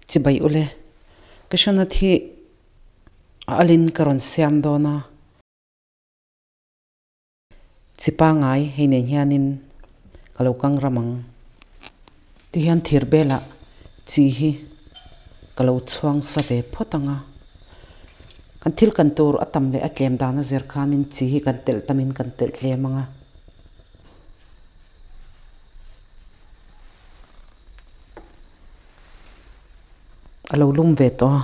Chibai ule, Cashew nut hi a alin ka rawn siam dawn a. Chi pangai hei nen hianin ka lo kang ram ang. Tihian thir belah chi hi ka lo chhuang sa ve phawt ang a. Kan thil kan tur a tam leh a tlem dan a zir khanin chi hi kan telh tamin kan telh tlem ang a. A lo lum ve tawh a.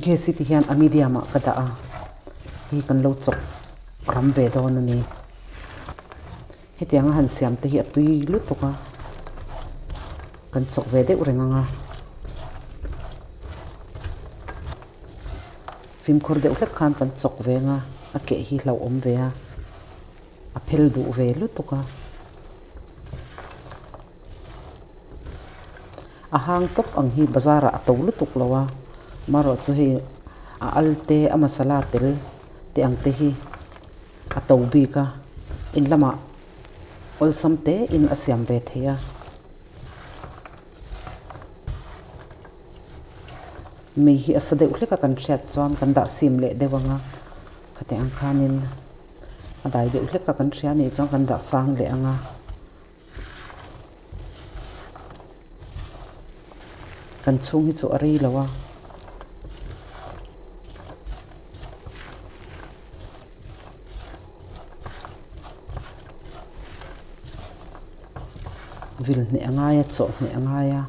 Gas hi ti hian a medium ah ka dah a, hei kan lo chawk ram ve dawn a ni. Hetiang a han siam te hi a tui lutuk a, kan chawk ve deuh reng ang a. Fimkhur deuh hlek khan kan chawk ve ang a, a keh hi hlauhawm ve a, a phel duh ve lutuk a. A hang tawp ang hi bazar ah a to lutuk lo a, amaherawh chu hei a al te a masala tel te ang te hi a to bik a, in lamah awlsam te in a siam ve thei a. Mei hi a sa deuh hlek a kan hriat chuan kan dah sim leh deuh ang a, khatiang ang khanin a dai deuh hlek a kan hria anih chuan kan dah sang leh ang a. Kan chhung hi chu a rei lo a. Vil hneh a ngai a, chawh hneh a ngai a,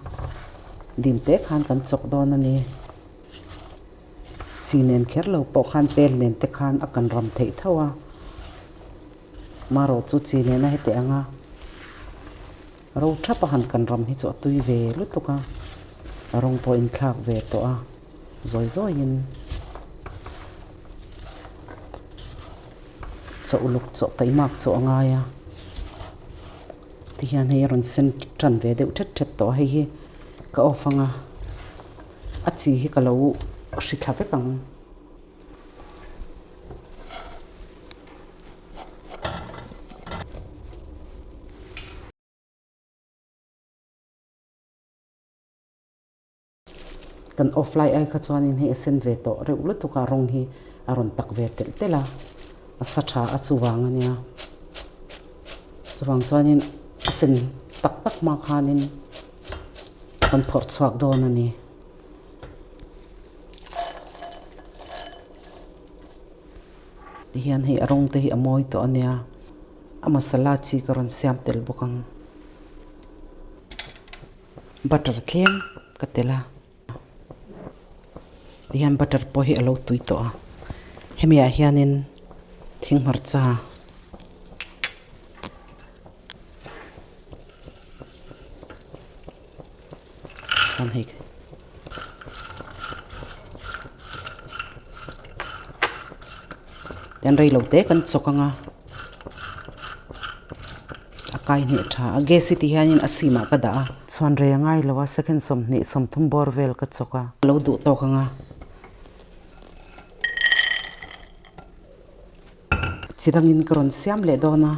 dim te khan kan chawk dawn a ni. Chi nen kher lo pawh khan tel nen te khan a kan ram theih tho a. Marawh chu chi nena heti anga ro thap a han kan ram hi chu a tui ve lutuk a, a rawng pawh a inthlak ve tawh a, zawi zawiin chawh uluk chawh taimak chu a ngai a, tihian hei a rawn sen tan ve deuh thet thet tawh a, hei hi ka off anga a chi hi ka lo hri thla vek ang. Kan off lai ai kha chuanin hei a sen ve tawh reuh lutuk a, rawng hi a rawn tak ve telh telh a, a sa tha a chuvang a nia. Chuvang chuanin a sen tak tak hma khanin kan phawrh chhuak dawn a ni. Tihian hei a rawng te hi a mawi tawh a nia, a masala chi ka rawn siam tel bawk ang. Butter tlem ka tel a, tihian butter pawh hi a lo tui tawh a, hemi ah hianin thing hmarcha. Chuan hei tian rei lo te kan chawk anga a kai hneh tha a gas hi ti hianin a sim ah ka dah a. Chhuan rei a ngai lo a second 20 30 bawr vel ka chawk a. Lo duh tawk anga. Chi dangin ka rawn siam leh dawn a.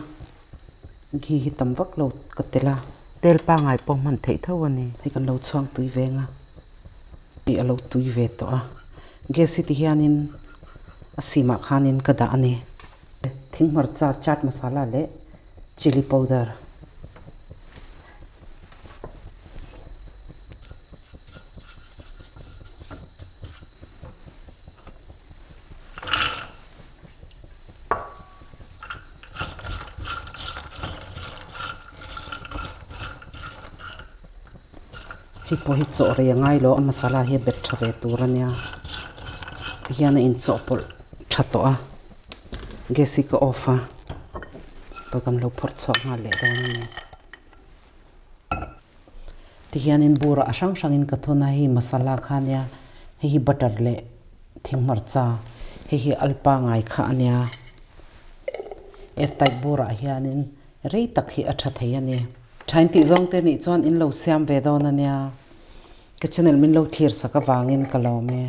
Ghee hi tam vak lo ka tel a. Tel pangai pawh hman theih tho a ni. Hei kan lo chhuang tui ve ang a. Hei a lo tui ve tawh a. Gas hi ti hianin a simah khanin ka dah a ni. Thing hmarcha, chaat masala leh chilli powder. Hei pawh hi chaw rei a ngai lo a masala hi a bet tha ve tur a nia tihian a inchawhpawlh tha tawh a gas hi ka off a pawh kan lo phawrh chhuak nghal leh dawn a ni tihianin bur ah a hrang hrangin ka thun a hei masala kha a nia hei hi butter leh thing hmarcha hei hi alpa ngai kha a nia airtight bur ah hianin rei tak hi a tha thei a ni. Thain tih zawng te nih chuan in lo siam ve dawn a nia ka channel min lo thlir sak avangin ka lawm e.